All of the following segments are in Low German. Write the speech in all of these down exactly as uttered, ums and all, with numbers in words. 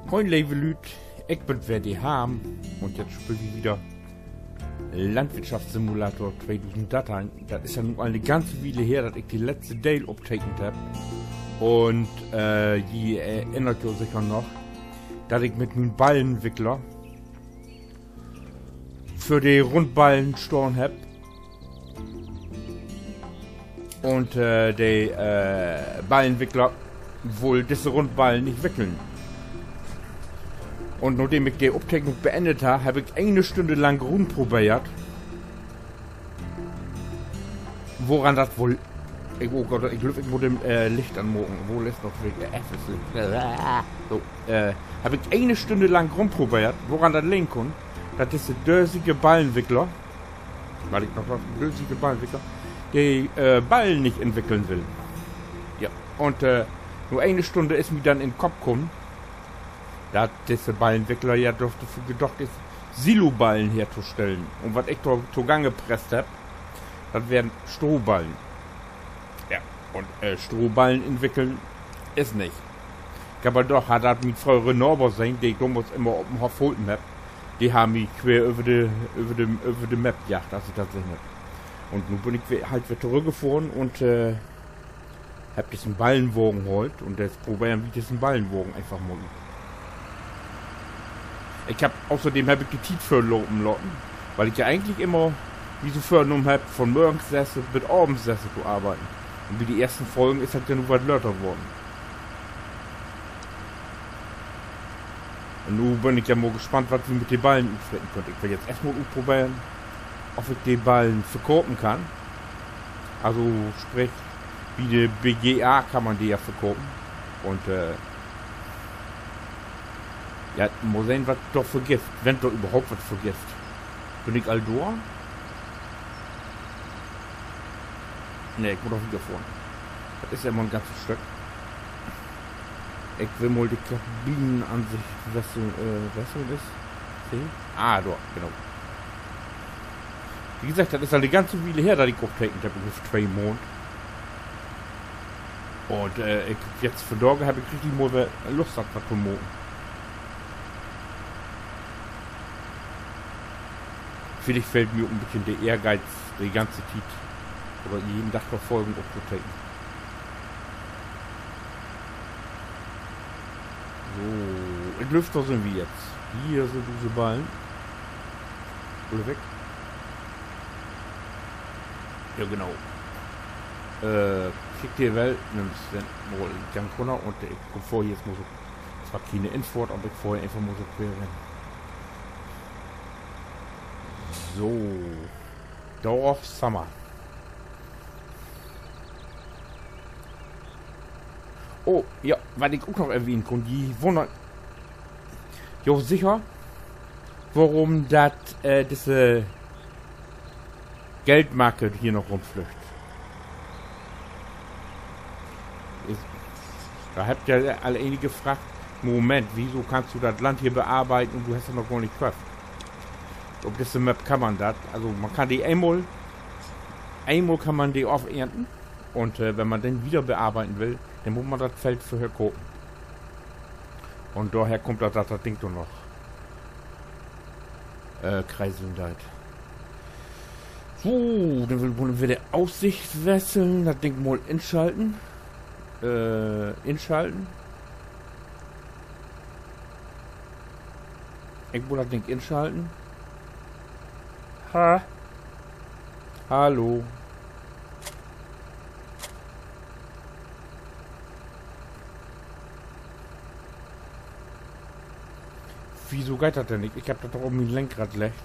Moin, leve Lüüd, ik bün weer de Harm un jetzt speelt wi wieder Landwirtschaftssimulator tweedusend dörteihn. Dat is ja nu al 'ne ganze Wiele her, dat ik de letzte Deel optekent hebb. Un, äh, ji erinnert jo seker noch, dat ik mit mien Ballenwickler för de Rundballen stahn hebb. Un, äh, de, äh, Ballenwickler wull disse Rundballen nich wickeln. Un nadem ik de Opteknung beendt harr, heff ik ene Stünn lang rumprobeert, woran dat wull, ik, oh Gott, ik glööv, ik mutt dat, äh, Licht anmaken. Wo is noch, äh, F is Licht. So, äh, heff ik ene Stünn lang rumprobeert, woran dat liggen kunn, dat disse dösige Ballenwickler, wat ik noch, wat dösige Ballenwickler, de, äh, Ballen nich entwickeln will. Ja, un, äh, na ene Stünn is mi denn in Kopp kamen, dat disse Ballenwickler ja doch dorför gedacht is, Siloballen hertostellen. Un wat ik dor togang presst hebb, dat weren Strohballen. Ja, un, äh, Strohballen entwickeln is nich. Ik heff al doch, harr dat mien fröhere Naber sehn, de ik domals immer op 'n Hoff holpen hebb. De harr mi quer över de, över de, över de Map jaagt, as ik dat sehn hebb. Un nu bün ik weer, halt weer torüggfohren un, äh, hebb dissen Ballenwagen haalt un nu proberen wi dissen Ballenwagen eenfach mal ut. Ik hebb, außerdem hebb ik de Tiet vörlopen laten, wiel ik ja egentlich immer mi so vörnahmen hebb, von morgens sesse bit avends sesse to arbeiden. Un bi de eersten Folgen is dat ja nu wat later worrn. Un nu bün ik ja mal gespannt, wat wi mit de Ballen utfreten köönt. Ik will jetzt eerst mal utproberen, of ik de Ballen verkopen kann. Also, sprich, bi de B G A kann man de ja verkopen. Un, äh, ja, mal sehn, wat dat dor för gifft, wenn dat dor överhaupt wat för gifft. Bün ik al dor? Nee, ik mutt noch wieder fohren. Dat is ja mal en ganzet Stück. Ik will mal de Kabinenansicht wesseln, äh, wesseln is. Seh? Ah, dor, genau. Wie gesagt, dat is al 'ne ganze Wiele her, dat ik optekent hebb, ungefähr twee Maand. Un, äh, ik, jetzt vandaag heff ik richtig mal weer Lust hatt, wat to maken. Villicht fehlt mi ok en beten de Ehrgeiz, de ganze Tiet oder jeden Dag Folgen optoteken. So, ik glööv, dor sünd wi jetzt. Hier sünd use Ballen. Alle weg. Ja, genau. Äh, kiek, de Welt, nimmst den mal in Gang runner un ik komm vör, hier is mal so, dat weer kene Infahrt, aver ik fohr eenfach mal so quer rin. So. Dorf Summer. Oh, ja, wat ik ok noch erwähnen kunn, ji wunnert jo seker, worüm dat, äh, disse Geldmarke hier noch rumflüggt. Is, dor hebbt ja al enige fraagt: Moment, wieso kannst du dat Land hier bearbeiden un du hest dat noch gor nich köfft? Op disse Map kann man dat. Also man kann de eenmal, eenmal kann man de ofernten. Un, äh, wenn man denn wieder bearbeiden will, denn mutt man dat Feld vörher kopen. Un dorher kummt dat, dat dat Ding dor noch, äh, kreiseln deit. So, denn will ik mal de Aussicht wesseln, dat Ding mal inschalten. Äh, inschalten. Ik mutt dat Ding inschalten. Ha? Hallo? Wieso geiht dat denn nich? Ik hebb dat doch op mien Lenkrad leggt.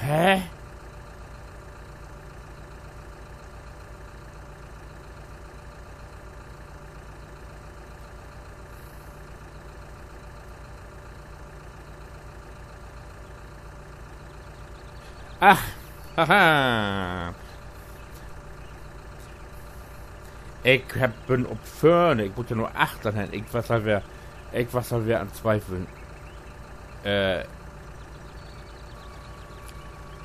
Hä? Ach, haha. Ik hebb, bün op vörn, ik mutt ja na achtern hen. Ik was al weer, ik was al weer an Tweifeln. Äh.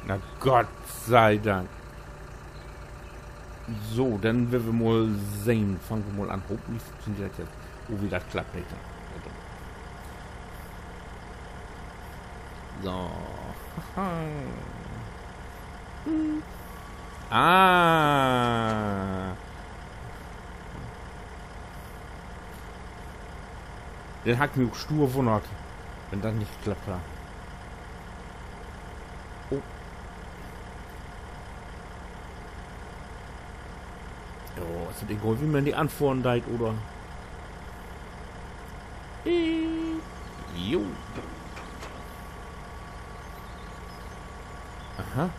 Na Gott sei Dank. So, denn will wi mal sehn. Fangt wi mal an. Hoffentlich funktioneert dat jetzt. Oh, wie dat klappt nich. So. Ah. Denn harr ik mi ok stuur wunnert, wenn dat nich klappt harr. Oh. Jo, is dat egal, wo man de anfohren deit, oder? Äh, jo. Aha.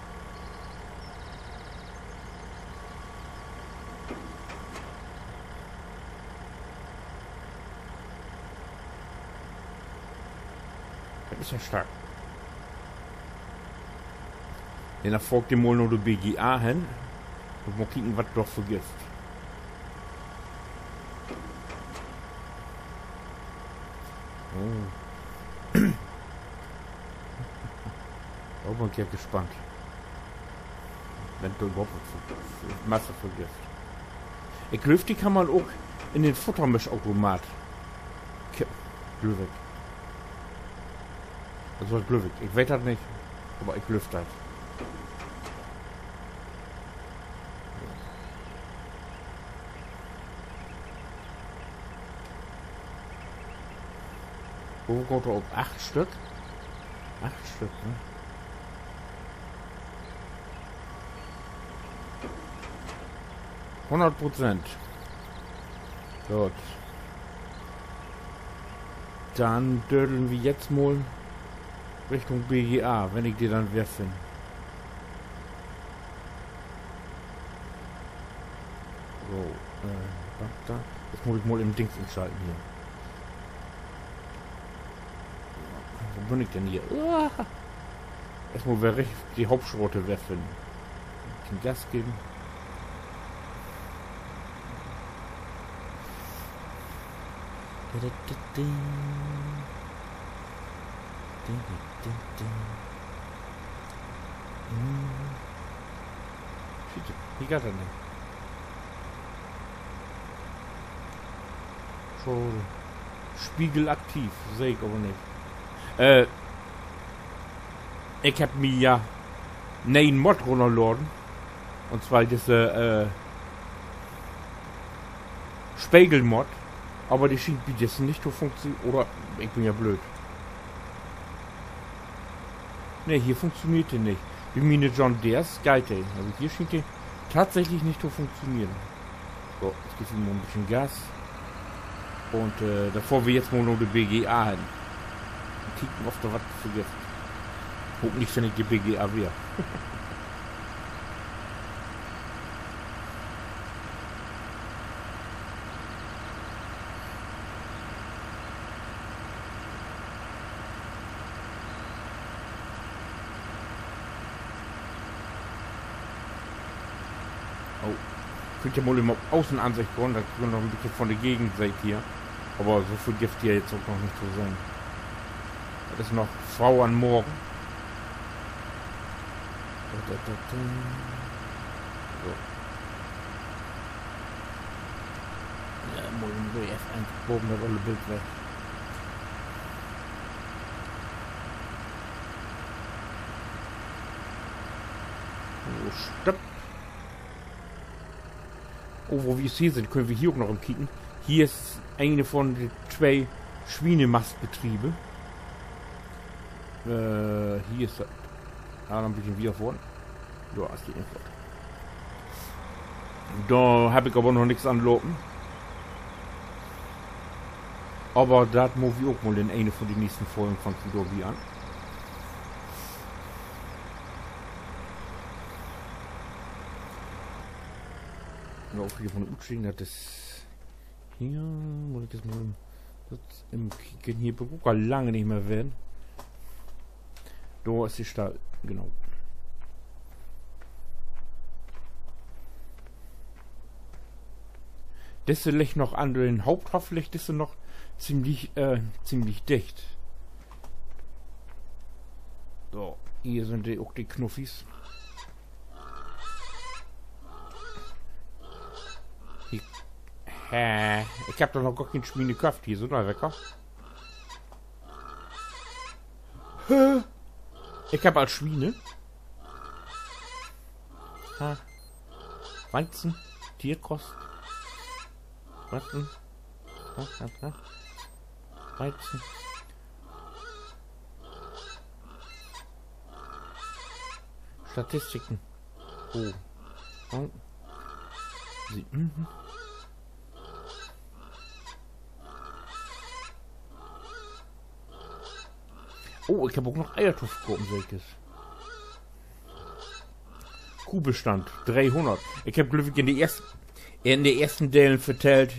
Dat is ja stark. Denn fohr ik mal na de B G A hen. Un mal kieken, wat dat dor för gifft. Oh. Dor bün ik ja gespannt. Wenn dor överhaupt wat för, för Masse för gifft. Ik glööv, de kann man ok in den Futtermischautomat kippen. Glööv ik. Also, dat glööv ik. Ik weet dat nich, aver ik glööv dat. Wo gaht dat op? Acht Stück? Acht Stück, ne? Hunnert Prozent. Goot. Denn dödeln wi jetzt mal Richtung B G A, wenn ik de denn weer finn. So, äh, wat denn? Jetzt mutt ik mal even Dings inschalten hier. Wo bün ik denn hier? Uah! Eerstmal weer richtig de Hauptstraat weer finnen. Beten Gas geven. Ding, ding, ding, ding. Hm. Schiet, hier geiht dat nich. So. Spiegel aktiv, seh ik aver nich. Äh, ik hebb mi ja 'n ne'en Mod runnerladen. Un zwar disse, äh, Spegelmod. Aver de schient bi dissen nich to funktionieren. Oder ik bün ja blööd. Nee, hier funktioniert de nich. Bi miene John Deeres geiht de. Also hier schient de tatsächlich nich to funktionieren. So, jetzt geevt wi mal en beten Gas. Un, äh, denn fohrt wi jetzt mal na de B G A hen. Kieken, of dor wat för gifft. Hopentlich finn ik de B G A weer. Oh, köönt ja mal even op Außenansicht gahn, dat wi noch en beten von de Gegend seht hier. Aver so veel gifft hier jetzt ok noch nich to sehn. Dat is noch fröh an'n Morgen. Da, da, da, da. So. Ja, mal even de F eins boven dat olle Bild weg. So, stopp. Oh, wo wi hier sünd, köönt wi hier ok noch even kieken. Hier is een von de twee Swienenmastbetriebe. Äh, hier is dat. Ah, noch en beten wieder vörn. Dor is de Info. Dor heff ik aver noch nix anlopen. Aver dat mutt wi ok mal in een von de nächsten Folgen, fangt wi dor bi an. Ja, ok hier von de Utstiegen, dat is hier, mutt ik jetzt mal dat in kieken, hier bün ik ok al lang nich mehr ween. Dor is de Stall, genau. Disse liggt noch an den Haupthoff, liggt disse noch ziemlich, äh, ziemlich dicht. So, hier sünd de, ok de Knuffis. Hier, hä? Ik heff doch noch gor keen Swien köfft hier, sünd de weg? Hä? Ik hebb al Swiene. Ha. Weizen. Tierkost. Weizen. Ha, ha, ha. Weizen. Statistiken. Oh. Un sie, mhm. Oh, ik hebb ok noch Eier to verkopen, seker. Kuhbestand, dreehunnert. Ik hebb, glööv ik, in de eerst-, in de eersten Delen vertellt,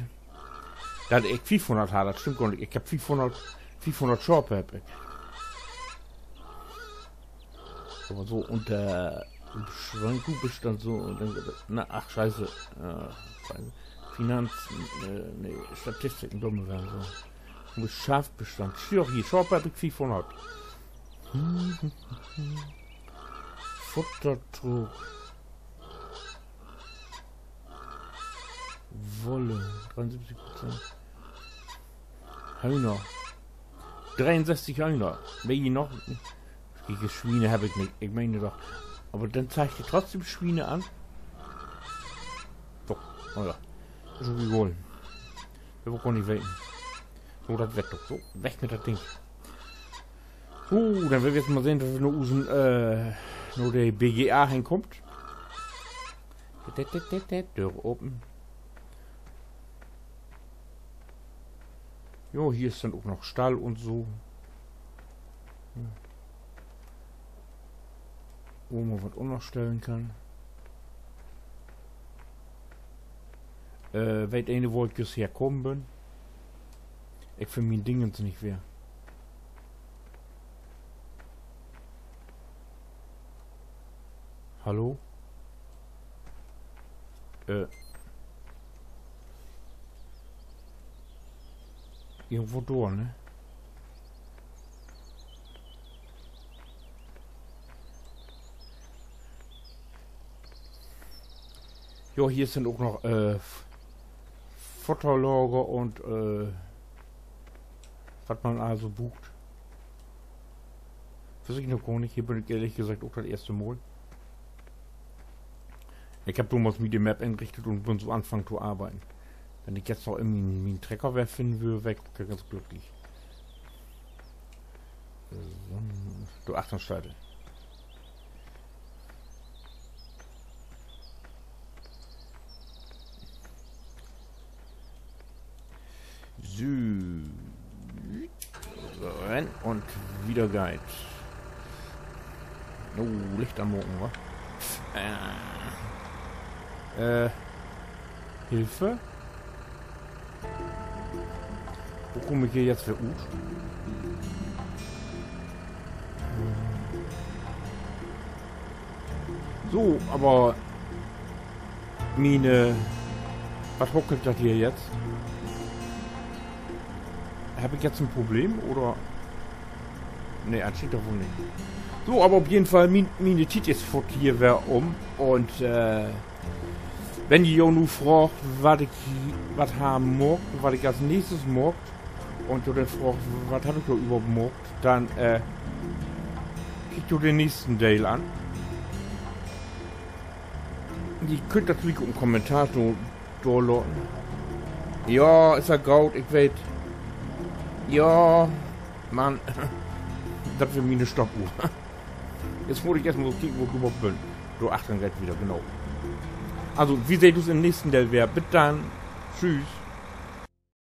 dat ik fiefhunnert harr. Dat stimmt gor nich. Ik hebb fiefhunnert, fiefhunnert Schaap hebb ik. Aver so unner Schweinkuhbestand so un denn, na, ach, Scheiße. Äh, Finanzen, äh, nee, Statistiken, dumme Welt, so. Un Schafbestand. Ja, hier, Schaap hebb ik fiefhunnert. Futtertrog. Wolle, dreiundsiebzig Prozent. Höhner. Dreeunsösstig Höhner. Weet ji noch? Kiek, Swiene hebb ik nich. Ik meen doch. Aver denn zeigt de trotzdem Swiene an. So, na ja. Is ok egal. Will ik ok nich weten. So, dat wett doch so. Weg mit dat Ding. So, denn wüllt wi nu mal sehn, dat wi na usen, äh, na de B G A henkaamt. Dör open. Jo, hier is denn ok noch Stall un so. Hm. Wo man wat ünnerstellen kann. Äh, weet een, wo ik jüst herkamen bün? Ik finn mien Dingens nich weer. Hallo? Äh. Irgendwo dor, ne? Jo, hier sünd ok noch, äh, F-, Futterlager un, äh, wat man also bruukt. Wüss ik noch gor nich. Hier bün ik ehrlich seggt ok dat eerste Mal. Ik hebb domals mi de Map inrichtet un bün so anfangen to arbeiden. Wenn ik jetzt noch irgendwie mien Trecker weer finnen wöör, weer ik ganz glücklich. So, dor achtern steiht he. So. So, rin un wieder geiht. Oh, Licht anmaken, wa? Äh. Äh. Hilfe? Wo kumm ik hier jetzt weer ut? So, aver mien, äh, wat huckelt dat hier jetzt? Hebb ik jetzt en Problem oder? Nee, anschienend doch woll nich. So, aver op jeden Fall, mien, miene Tiet is foort hier weer um. Un, äh, wenn ji jo nu fraagt, wat ik, wat harr maakt, wat ik as nächstes maak, un jo denn fraagt, wat hebb ik dor överhaupt maakt, denn, äh, kiekt jo den nächsten Deel an. Ji köönt natürlich ok en Kommentar do-, dorlaten. Ja, is ja goot, ik weet. Ja, Mann. Dat weer miene Stoppuhr. Jetzt mutt ik eerst mal so kieken, wo ik överhaupt bün. Dor achtern geiht dat wieder, genau. Also, wi seht us in'n nächsten Deel weer. Bit dann. Tschüss.